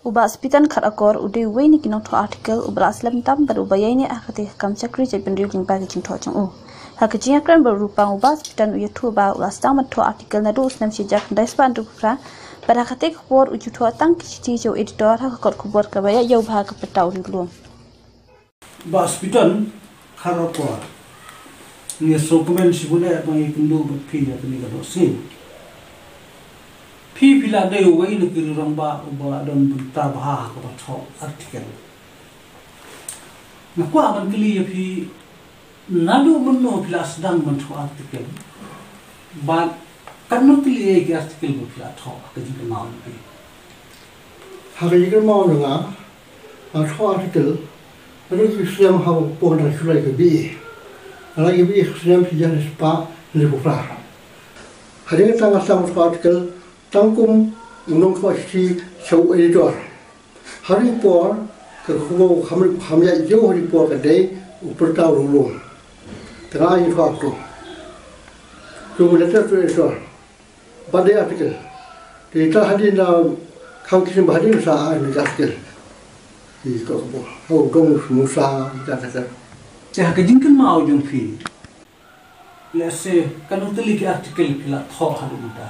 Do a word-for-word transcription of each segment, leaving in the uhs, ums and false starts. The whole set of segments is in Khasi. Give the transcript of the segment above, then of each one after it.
U Bah Soipitan Kharakor u dei uwei na ki nongthoh article uba la slem tam bad uba ïaineh ha katei ka kam shakri jaitbynriew lyngba ki jingthoh jong u. Ha ka jingïakren bad u Rupan, u Bah Soipitan u ïathuh ba u la sdang ban thoh article naduh u snem shi hajar khyndai spah hynriewphew phra, bad ha katei ka por u ju thoh tang ki shithi jong u editor ha ka kot khubor kaba ïa ïa u bha ka pyrta u ri u lum. Bah Soipitan Kharakor, ngi sngewkmen shibun eh ba ngi kynduh bad phi ïa kane ka dohsngi. Phi phi la dei uwei na ki rangbah uba la don bynta bha ha kaba thoh article. Nga kwah ban kylli ïa phi, naduh mynno phi la sdang ban thoh article? Bad katno tylli ki article ba phi la thoh ha ka jingkynmaw jong phi? Ha ka jingkynmaw jong nga, nga thoh article naduh ki snem haba poi na shu lai ka B A. Nga lai ka B A ha ka snem shi hajar spah hynriewphew phra. Hadien kata nga sdang thoh article tang kum u nongthoh shithi sha u editor. Ha ri por ka khubor kham kham ïa ïoh ha ri por ka dei u pyrta u ri u lum. Te nga ai thoh article. Te u letter to editor. Ba dei article. Te ita hadien da kham ki snem ba hadien sa ai ni article. Ki ko ko. Ho dong musa ita kata. Te ha ka jingkynmaw jong phi, lehse katno tylli ki article phi la thoh haduh mynta?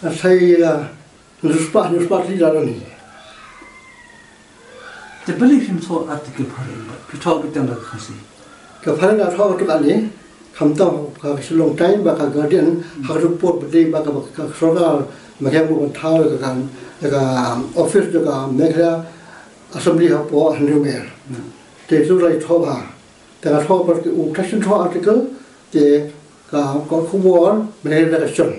Lehse la hynriew spah, hynriew spah tylli la don hi. Te balei phim thoh article phareng, phi thoh beit tang da ka Khasi? Ka phareng nga thoh katto katne, khamtam ka Shillong Times bad ka Guardian, ha kato ka por ba dei ba ka, ka sorkar Meghalaya ban thaw ka, ka, ka office jong ka Meghalaya Assembly hapoh Hynñiewmere. Hmm. Te tu lai thoh bha. Te nga thoh pat ki u ka shin thoh article, te ka, ka khubor mynta ka shon.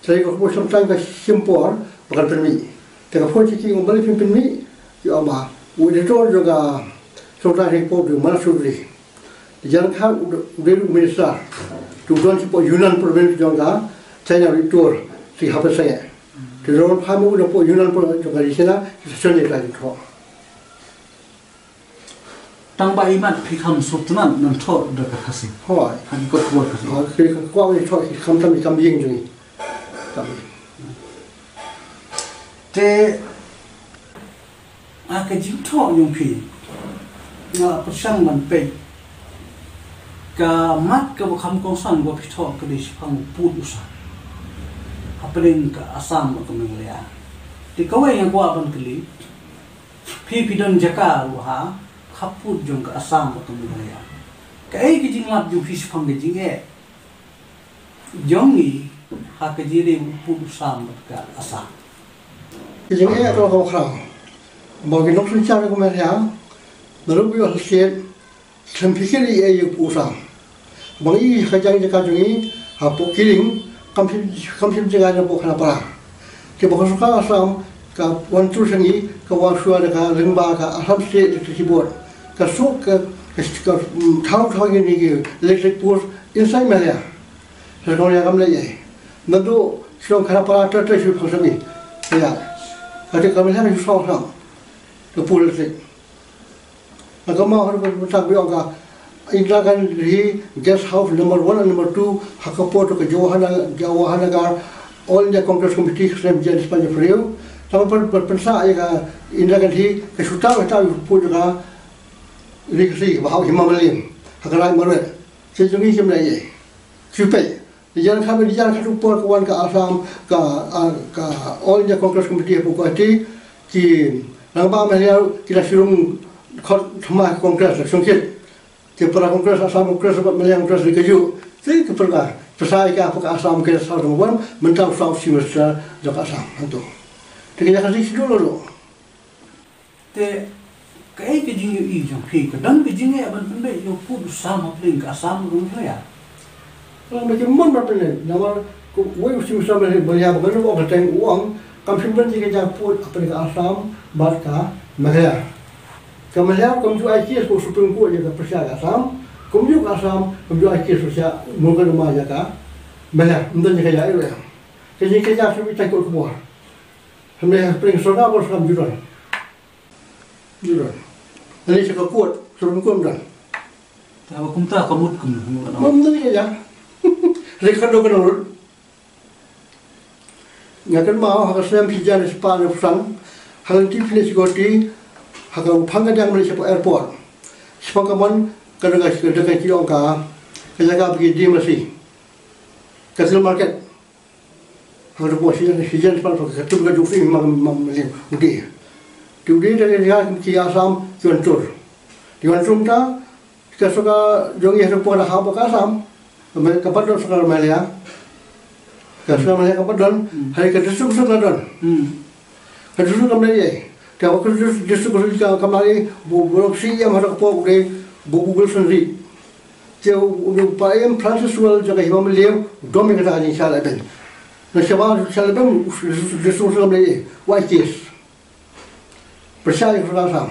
Te ka khubor shon tang ka shim por ba kan pynmih. Te ka phone sha ki, ong balei phim pynmih? Ki ong ba u editor jong ka Shillong Times u dei u Manas Chaudhury. Te ïa kane u dei u minister. Te u don shapoh Yunnan province jong ka China ri tur, shi hapdeng seh. Te u don phai mo u don shapoh Yunnan province jong ka ri China, te shon ïa ka jingthoh. Tang ba imat phi kham sngewtynnat ban thoh da ka Khasi. Hooid. Ha ki kot khubor Khasi. Hooid, ki kot khubor Khasi, khamtam ki kam ïing jong ngi. Kam ïing. Te ha ka jingthoh jong phi, nga pyrshang ban peit ka mat kaba kham kongsan ba phi thoh ka dei shaphang u pud u sam hapdeng ka Assam bad ka Meghalaya. Te kawei nga kwah ban kylli, phi phi don jaka ruh ha khappud jong ka Assam bad ka Meghalaya. Kaei ka jinglap jong phi shaphang ka jingeh jong ngi ha ka jingrieh u pud u sam bad ka Assam? Ka jingeh ka long kaba khraw. Ba ki nongsynshar ka Meghalaya, naduh ba ïoh state, Sngewbha phi kit ïa u pud u sam. Ba ngi ha ka jaka jong ngi hapoh Killing, kam shym, kam shym jngai na poh Khanapara. Te ba ka sorkar Assam ka wan tur sha ngi, ka wan shuwa da ka lyngba ka Assam State Electricity Board. Ka shu ka, ka, ka, mm, thaw, thaw ïa ngi ki electric post inside Meghalaya. Sa ka wan ïa kam leh ïa. Naduh Shillong Khanapara ter ter shu pang sha ngi. Ïa. Ka te ka Meghalaya ka shu saw sam. Ka post electric. Nga kynmaw ha ka bynta ba ong ka Indira Gandhi Guest House number one and number two, ha ka por ka Jawahar, Jawahar Nagar All India Congress Committee, snem hajar spah hynñiew phew hynriew. Tang ban, ban pynsah ïa ka Indira Gandhi, ka shu thaw, ka thaw ïa u pud jong ka Ri Khasi, ba hap Hima Malin, ha ka Rai Marwet. Sa jong ngi kim leh ei. Shu peit. Ïa ka, ïa ka tu por ka wan ka Assam, ka, ah, ka All India Congress Committee hapoh Guwahati, ki rangbah Meghalaya ki la shu rung khot thma Congress la shong kit. Ki para Congress, Assam Congress bad Meghalaya Congress ki kajuh. Te ki para, pyrshah ïa ka hapoh ka Assam ki la saw jong wan, mynta u saw Chief Minister jong ka Assam hangto. Te ki ïa ka ri shu lut lut. Te kaei ka jingïohi jong phi, ka don ka jingeh ban pynbeit ïa u pud u sam hapdeng ka Assam bad ka Meghalaya? Ka long ba ki mon ban pynbeit, namar kawei u Chief Minister Meghalaya ba ngan ong ka teng u ong, kam shym don jingeh jingpud hapdeng ka Assam bad ka Meghalaya. Ka Meghalaya kam ju ai case ha u Supreme Court ïa ka pyrshah ka Assam, kumjuh ka Assam kam ju ai case pyrshah mukotduma ïa ka Meghalaya. Ym don jingeh ïa ei ruh. Ka jingeh ïa shu pynbeit tang kot khubor. Hynrei hapdeng sorkar bad sorkar ym ju don. Ym ju don. Hynrei sha ka court, Supreme Court ym don. Te haba kumta ka mut kumno, kumno? Ym don ïa. Hynrei ka don ka don. Nga kynmaw ha ka snem shi hajar spah hynriewphew san, ha ka lynti pynïaid security ha ka phang ka diang mynta shapoh airport. Shaphang ka mon ka dang ka dang ka ki ong ka ka jaka ba ki die masi. Ka Steel Market. Ha ka dang shi hajar shi hajar spah ka tu ka juk sing ma ma ma liu. Ude. Tu ude da ka ki Assam ki wan tur. Ki wan tur ta Ka sorkar jong ngi ha ka por ha ka Assam, ka pat don sorkar Meghalaya. Ka sorkar Meghalaya ka pat don, ha ka district council ka don. Ka district council ka mlei. Te ka district council ka mlei, bu bu C E M ha ka por u dei bu Wilson Reed. Te u u pa em Francis Well jong ka Hima Mylliem, dom ïa kata ka jingshah lehbeiñ. Na shabar shah lehbeiñ, district council ka mlei, wa case. Pyrshah ïa ka sorkar Assam.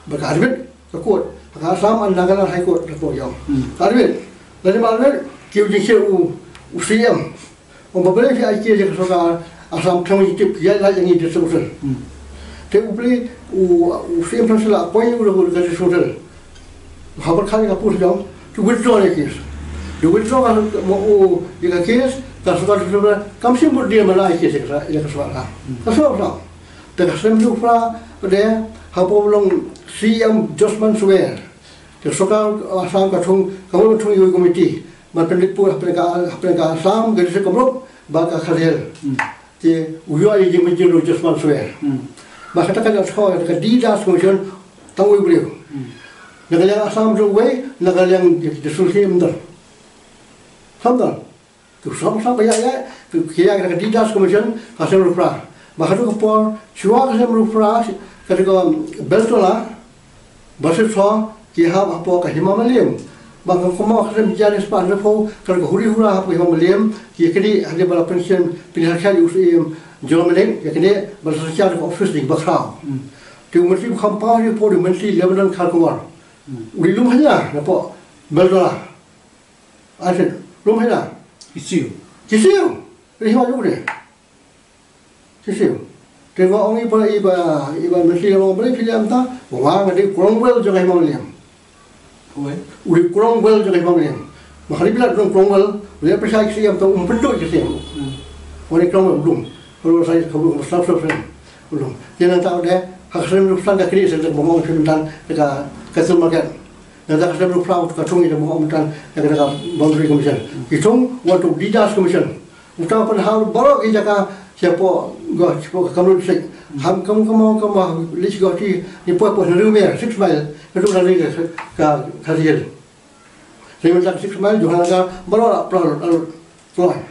Ba ka arwit ka court, ka Assam and Nagaland High Court ka court ïa. Ka arwit, lane ba arwit ki u jingshisha u u C M. Ong ba balei phi ai case ïa ka sorkar Assam, tang ki tip ïa la ïa ngi district council. Te u balei u u C M tang sila appoint u la ka district council. Habar khan ka pur jong to withdraw the case. To withdraw ka mo u ïa ka case ka sorkar district council kam shym bud dia ma la ai case ïa ka ïa ka sorkar. Ka sorkar. Te ka snem hynriewphew phra, de, ha ka por u long C M Josman Soer. Te sorkar Assam ka thung, ka thung ïa u komiti ban pynleit pur hapdeng ka, hapdeng ka Assam, ka district Kamrup bad ka Khasi Hills. Te u ïoh ïa ka jingmynjur u Josman Soer. Bad kata ka jingïasoh ka D Das Commission tang uwei u briew. Na ka liang Assam ruh uwei, na ka liang district Hills ym don. Ym don. Ki sngap sngap ba ïa ïa ki ïa ka D Das Commission ha snem hynriewphew phra. Ba haduh ka por shuwa ka snem hynriewphew phra, ka dei ka Beltola, Basitso, ki hap hapoh ka Hima Mylliem. Ba ka kumno ka snem hajar spah hynriewphew, ka dei ka huri hura hapoh ka Hima Mylliem, ki kynnoh hadien ba la pynshim pynhiar khia u Syiem Jolmalik, ki kynnoh ba la sa ka office dei ba khraw. Te u Myntri ba kham paw hynriewphew u dei u Myntri Lebanon Kharkongor. U dei lum hynñia napoh Beltola. Arsien, lum hynñia. Ki siew. Ki siew. Ri hima juk de. Ki siew. Te ba ong i ba, i ba, i ba Myntri long ba phi lem ta, ba wa nga dei Cromwell jong ka Hima Mylliem. Oi. U dei Cromwell jong ka Hima Mylliem. Ma khari bila dei Cromwell, u dei pyrshah ki siew ta um pynduh ki siew. Wa dei Cromwell lum. Kalau saya kau belum stop stop stop. Belum. Dia nanti ada hak sendiri pesan ka kri sendiri ngomong sendiri dan ka ka sel market. Nangta ka snem hynriewphew phra ka thung ïa ka Boundary Commission. Ki thung wat u D Das Commission. Uta pynhap baroh ki jaka shapoh ka, shapoh ka Kamrup District. Ham kam kam kam list ka ti ni poi poi hynriew mer six mile. Ka tu ka ka ka ka six mile Johanagar baroh la pynhap.